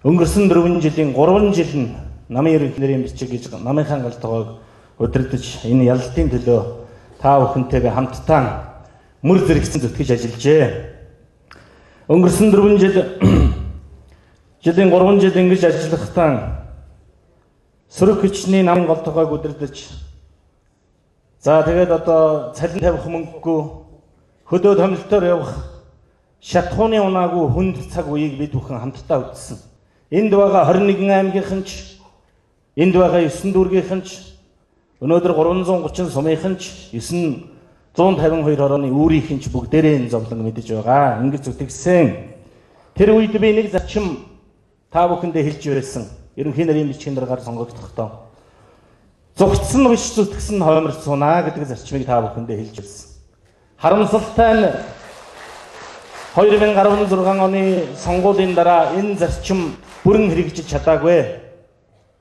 Өнгөрсөн 4 жилийн 3 жил нь намын ерөнхий нэрийн бичиг гэж намынхаа гал тогоог удирдах энэ ялалтын төлөө та бүхэнтэйгээ хамтдаа мөр зэрэгцэн зүтгэж ажиллажээ. Өнгөрсөн 4 жилийн 3 жил ингэж ажиллахдаа сөрөг хүчний намын гол тогоог удирдах, за тэгээд одоо цалин тавих мөнгөгүй, хөдөө томилтоор явах шатхууны унаагүй хүнд цаг үеийг бид бүхэн хамтдаа үзсэн. Энд байгаа 21 аймгийнхан ч, энд байгаа 9 дүүргийнхэн ч, өнөөдөр 330 сумынхан ч, 952 хорооны үүрийнхэн ч бүгдээрээ энэ зовлон мэдэж байгаа. Ингэж зүтгэсэн. Тэр үед би нэг зарчим та бүхэндээ хэлж байсан. Ерөнхий нэрийн бичгийн даргаар сонгогдохдоо зүгтсэн биш зүтгэсэн хоймор сунаа гэдэг зарчмыг та бүхэндээ хэлж байсан. Харамсалтай нь 2016 оны сонгуулийн дараа энэ зарчим бүрэн хэрэгжиж чадаагүй.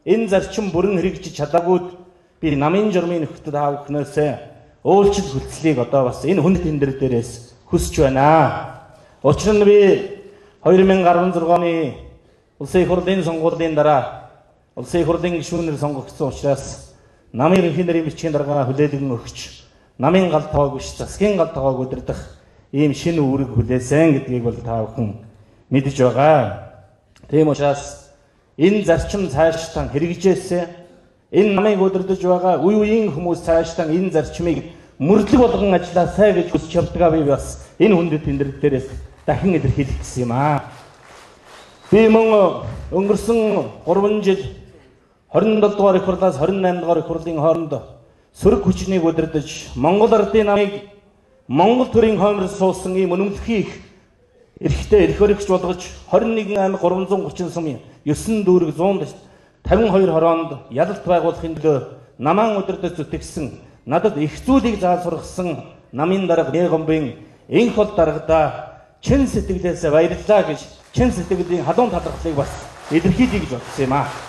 Энэ зарчим бүрэн хэрэгжиж чадаагүйд би намын журмын нөхдөд та бүхнөөсөө өөрчлөлт хүлцлийг одоо бас энэ хүнд тендер дээрээс хүсэж байна. Учир нь би 2016 оны Улсын их хурлын сонгуулийн дараа Улсын их хурлын гишүүнээр сонгогдсон учраас намын ерөнхий нэрийн бичгийн даргаа хүлээлгэн өгч намын гал тоог биш засгийн гал тоог удирдах ийм шинэ үүрэг хүлээсэн гэдгийг бол та бүхэн мэдэж байгаа. Тийм учраас энэ зарчим цаашдаа хэрэгжээсээ, энэ намыг удирдах байгаа үе үеийн хүмүүс цаашдаа энэ зарчмыг мөрдлөг болгон ажилласай гэж хүсч явдгаа би бас энэ хүндэт тендер дээрээс дахин илэрхийлэх гэсэн юм аа. Би мөн өнгөрсөн 3 жил 27 дугаар их хурлаас 28 дугаар их хурлын хооронд сөрөг хүчнийг удирдах Монгол ардын намыг Монгол төрийн хоймор суусан ийм үнэмлэхийг эрхтэй эрх баригч болгож 21 аймаг 330 сум 9 дүүрэг 152 хороонд ялалт байгуулахын төлөө намаан удирдах зүтгэсэн, надад их зүйлийг заалсургасан намын дарга Нэгомбын энх бол даргадаа чин сэтгэлээсээ баярлалаа гэж чин сэтгэлийн халуун талархлыг бас илэрхийлье гэж бодсон юм аа.